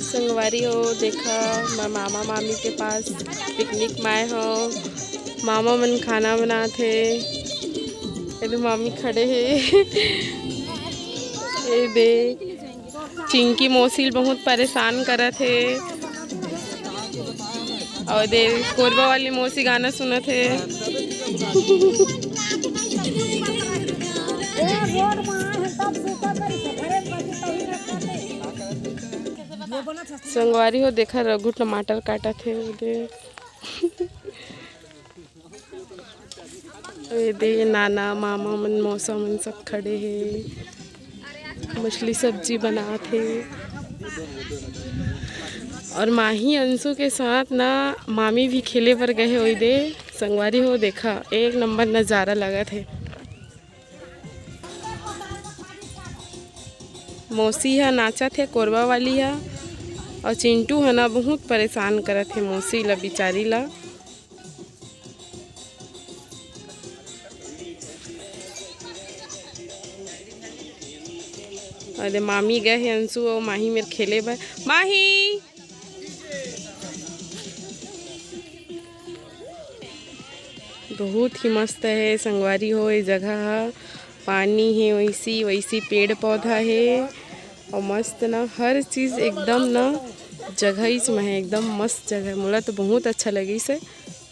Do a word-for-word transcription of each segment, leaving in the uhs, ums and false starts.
संगवारी हो, देखा, मैं मामा मामी के पास पिकनिक में आए हो। मामा मन खाना बनात हे। ये दे मामी खड़े हे। ये दे चिंकी मौसी ल बहुत परेशान करत हे। अउ दे कोरबा वाली मौसी गाना सुनत हे। संगवारी हो, देखा, रघु टमाटर काटत हे। ये दे, ये दे नाना मामा मन, मौसा मन सब खड़े हे, मछली सब्जी बनात हे। और माही अंशु के साथ ना मामी भी खेले बर गए हे। ओई दे संगवारी हो, देखा, एक नंबर नजारा लगत हे। मौसी ह नाचत हे, कोरबा वाली ह, अउ चिंटू ह ना बहुत परेशान करत हे मौसी ला, बिचारी ला। अरे मामी गए हे अंशु अउ माही मेर खेले बर। माही! बहुत ही मस्त हे संगवारी हो, ये जगह ह। पानी हे, वैसी वैसी पेड़ पौधा हे, अउ मस्त ना, हर चीज एकदम ना जगह इच में हे, एकदम मस्त जगह। मोला तो बहुत अच्छा लगिस हे।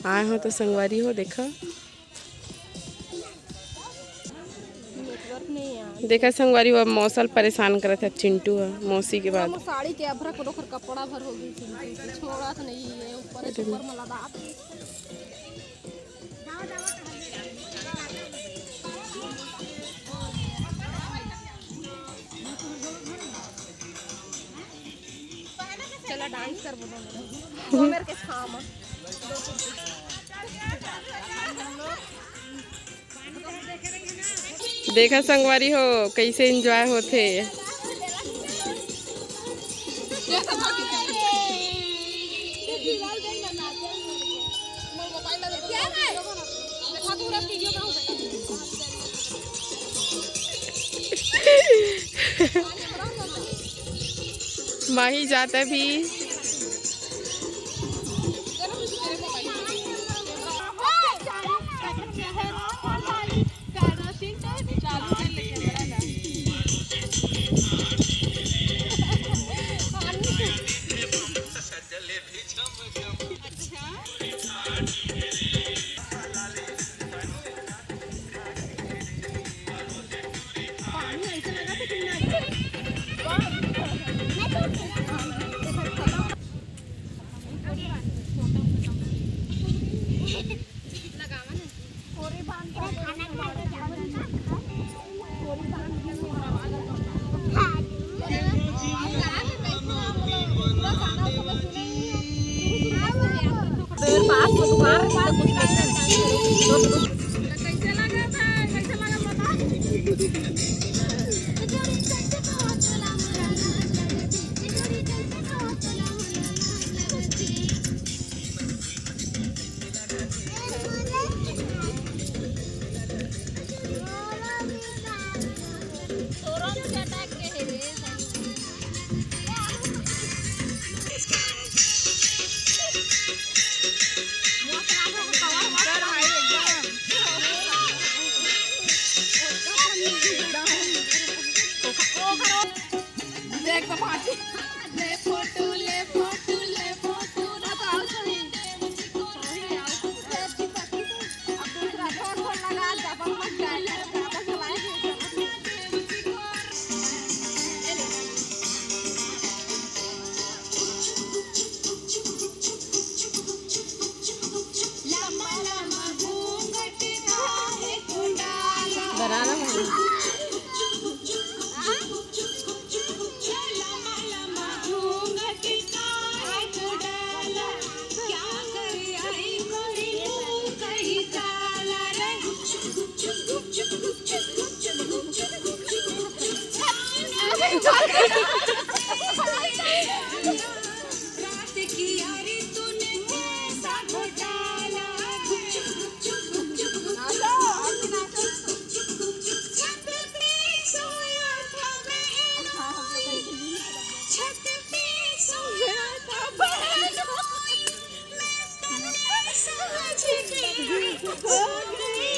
आए हो तो संगवारी हो, देखा। देखा संगवारी हो, अब मौसा ल परेशान करत हे चिंटू ह, मौसी के बाद। मोर साड़ी के अभरा कोनो खर कपड़ा भर हो गई चिंटू के, छोड़त नहीं है, ऊपर से ऊपर में लदा के। चला डांस कर बोलो मेरे के छाम। देखा संगवारी हो, कैसे एंजॉय होथे। माही जाता भी। हो गई,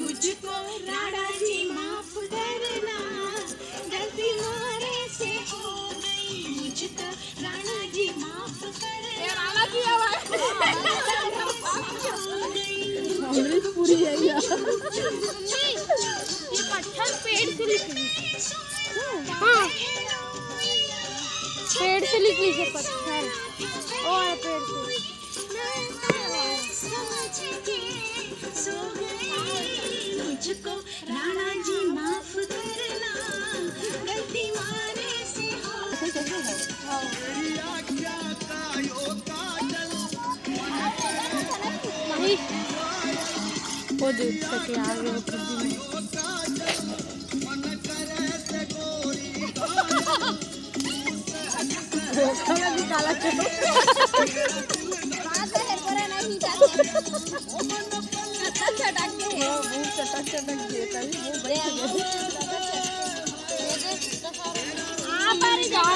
मुझको राणा जी माफ करना, गलती मारे से हो गई, मुझको राणा जी माफ करना। ये राणा जी आवाज। हो गई। अमृत पूरी है यार। ये पत्थर पेड़ से निकली। हाँ, पेड़ से निकली है पत्थर। ओ, पेड़ से। मुझको राणा जी माफ करना, गलती मारे से हो। नहीं, वो दूध सके आ गए वो खुद ही। खाना भी काला चलो। चटक चटक के। हाँ, वो चटक चटक के, तभी वो बैठ गए। आप आ रही जाओ।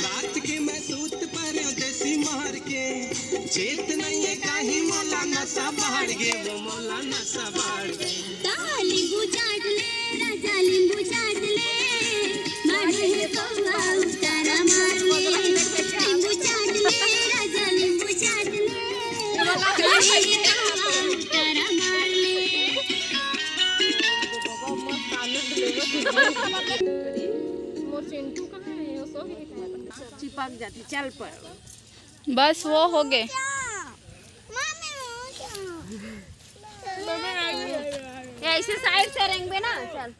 रात के मैं सूत परे देसी मार के, चेत नहीं है काहे मोला नशा बाढ़ गे, वो मोला नशा बाढ़ गे। ता नींबू चाट ले राजा, नींबू चाट ले, मार ले कौआ उतारा मार ले। नींबू चाट ले राजा, नींबू चाट ले, मार ले कौआ उतारा मार ले। मोर चिंटू कहाँ है? वो सो गए। चिपक जाती, चल पर। बस वो हो गए। ये ऐसे साइड से रेंगबे ना, चल।